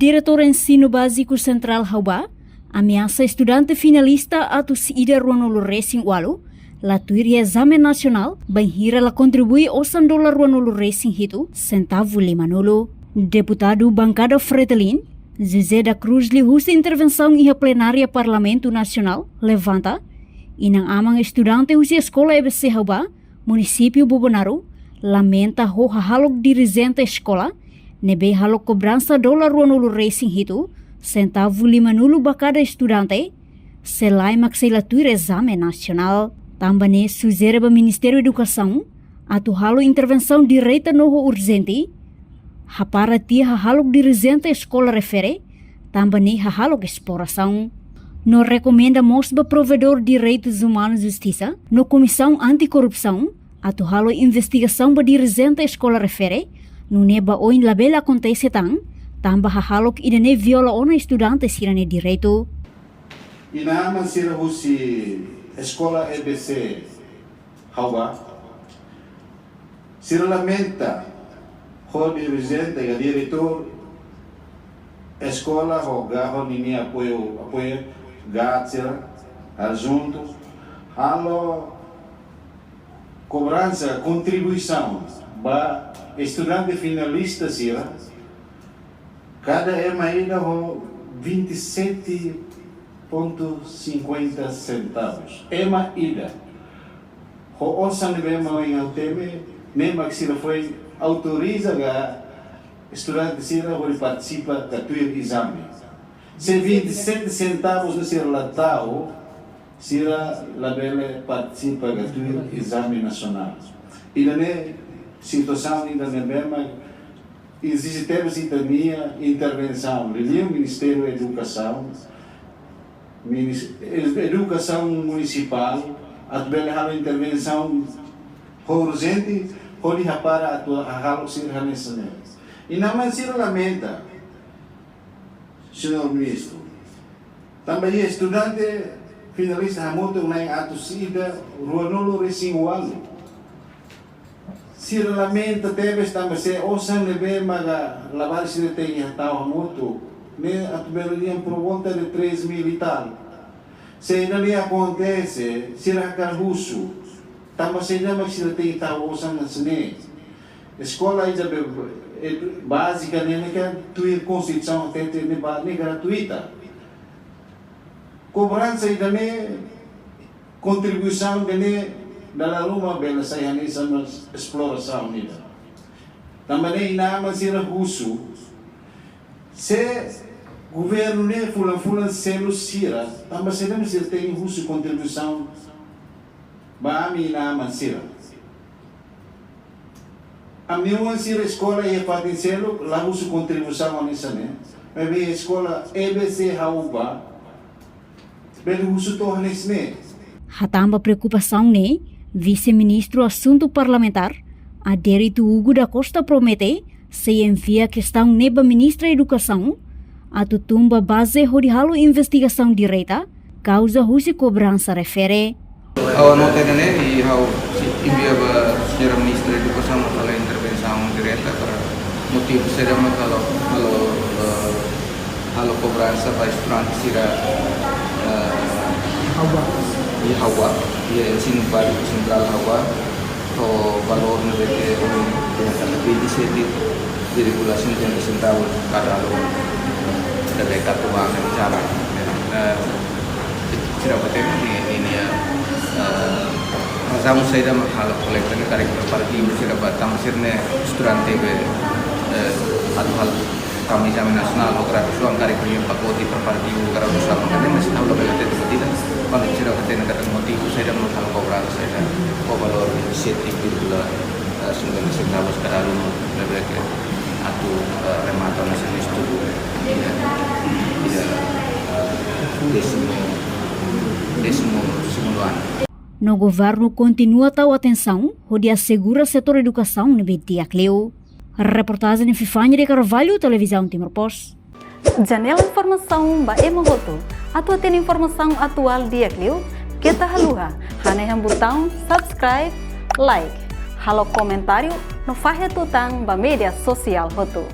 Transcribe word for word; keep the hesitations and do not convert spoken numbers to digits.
Diretór Ensinu Báziku Sentrál Haubá ameasa estudante finalista atus ida ruanulu resin ualu la tuir iha ezame nasionál, bainhira la kontribui osan dolar ruanulu resin hitu sentavu limanulu. Deputadu bankada Fretilin, José da Cruz, liuhusi intervensaun iha plenária Parlamentu Nasionál, levanta inan-aman estudante husi eskola E B C Haubá, munisípiu Bobonaro, lamenta ho hahalok dirijente eskola ne'ebé halo kobransa dolar ruanulu resin hitu sentavu limanulu ba kada estudante, se lae mak sei la tuir ezame nasionál. Tanba ne'e sujere ba Ministériu Edukasaun atu halo intervensaun direta no ho urjente, hapara tiha hahalok dirijente eskola refere, tanba ne'e hahalok esplorasaun. No rekomenda mós ba Provedór Direitus Umanus, Justisa no Komisaun Anti-Korrupsaun atu halo investigasaun ba dirijente eskola refere, nune'e ba oin labele akontese tan, tanba hahalok ida-ne'e viola ona estudante sira-nia direitu. Inan-aman sira husi eskola E B C Haubá, sira lamenta ho dirijente ka diretór eskola ho GAD, ho ninia apoiu, apoiu GAD sira, halo juntu, halo kobransa, kontribuisaun ba estudante finalista sira, kada ema ida ho vinte e sete ponto cinquenta centavos. Ema ida. Ho osan ne'ebé mak ohin ha'u temi, ne'e mak sira foin autoriza ka estudante sira hodi partisipa ka tuir ezame. Se vinte e sete centavos ne'e sira la tau, sira labele partisipa ka tuir ezame nasionál. Ida-ne'e situasaun ida ne'ebé mak ezije tebes ita-nia intervensaun, liuliu Ministériu Edukasaun, Minis-, Edukasaun Munisipál, atu bele halo intervensaun urjente, hodi hapara atu hahalok sira hanesan ne'e. Inan-aman sira lamenta, Señór Ministru. Tanba iha estudante finalista hamutuk na'in atus ida ruanulu resin ualu. Sira lamenta tebes tanba se osan ne'ebé maka labarik sira tenke hatau hamutuk ne'e atu bele lian por volta de três mil e tal. Se ida-ne'e akontese, sira hakarak husu. Tanba saida mak sira tenke tau osan hanesan ne'e? Eskola ida be, eh, bázika ne'e, ne'e kan tuir Konstituisaun hatete ne'e ba, ne'e gratuita. Kobransa ida-ne'e, kontribuisaun ida-ne'e, dala ruma bele sai hanesan esplorasaun ida. Tanba ne'e inan-aman sira husu, se governu ne'e fulan-fulan selu sira, tanba saida mak sira tenke husu kontribuisaun ba ami inan-aman sira. Ami-nia oan sira eskola iha fatin seluk la husu kontribuisaun hanesan ne'e. Maibé eskola E B C Haubá bele husu to'o hanesan ne'e. Hatán ba preokupasaun ne'e, Vise-Ministru Asuntu Parlamentár, Adérito Hugo da Costa, promete sei envia kestaun ne'e ba Ministra Edukasaun atu tun ba baze hodi halo investigasaun direta kauza husi kobransa refere. Ha'u anota ida-ne'e i ha'u sei envia ba Señora Ministra Edukasaun atu halo intervensaun direta para motivu saida mak halo, halo, eh, halo kobransa ba estudante sira, eh, Haubá. Iha Haubá, iha ensinu báziku sentrál Haubá, ho valór ne'ebé ke, eh, vinte e sete vírgula cinquenta centavos kada alunu. Kada katu bang bicara. Eh, sira ba tema ni, ni, ni, eh, razaun saida mak halo kolekta ne'e karik preparativu sira ba tanba sira-ne'e estudante be, eh, atu halo tama ezame nasionál ho graduasaun karik iha pakote preparativu graduasaun, mak ne'e mós ha'u labele hatete ba ida-idak. Kuandu sira hatete katak motivu saida mak halo kobransa saida, ho valór vinte e sete vírgula cinquenta centavos kada alunu, ne'ebé ke atu, eh, remata ona sira-nia estudu iha, iha, eh, décimo, décimo segundo ano. No governu kontinua tau atensaun hodi asegura setór edukasaun ne'ebé di'ak liu. Reportajen Fifania de Carvalho, Televizaun Timor Post. Janela informasaun ba ema hotu. Atu hatene informasaun atuál di'ak liu, keta haluha hanehan butaun subscribe, like, halo komentáriu no fahe tutan ba média sosiál hotu.